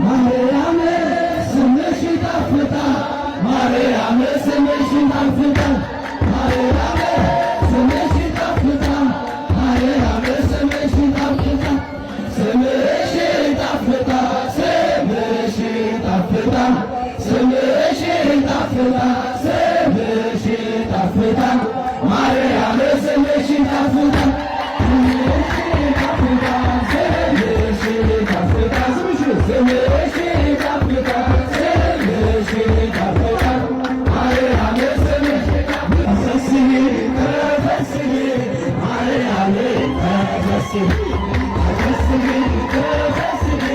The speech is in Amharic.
ማርያም ስምሽ ይጣፍጣል፣ ማርያም ስምሽ ይጣፍጣል፣ ማርያም ስምሽ ይጣፍጣል፣ ማርያም ስምሽ ይጣፍጣል፣ ስምሽ ይጣፍጣል፣ ስምሽ ይጣፍጣል፣ ስምሽ ይጣፍጣል፣ ስምሽ ይጣፍጣል፣ ማርያም ስምሽ ይጣፍጣል፣ ስምሽ ይጣፍጣል፣ ስምሽ ይጣፍጣል፣ ስምሽ ይጣፍጣል፣ ስምሽ ይጣፍጣል፣ ማርያም ስምሽ። ተፈስሒ ተፈስሒ ማርያም ተፈስሒ ተፈስሒ ተፈስሒ።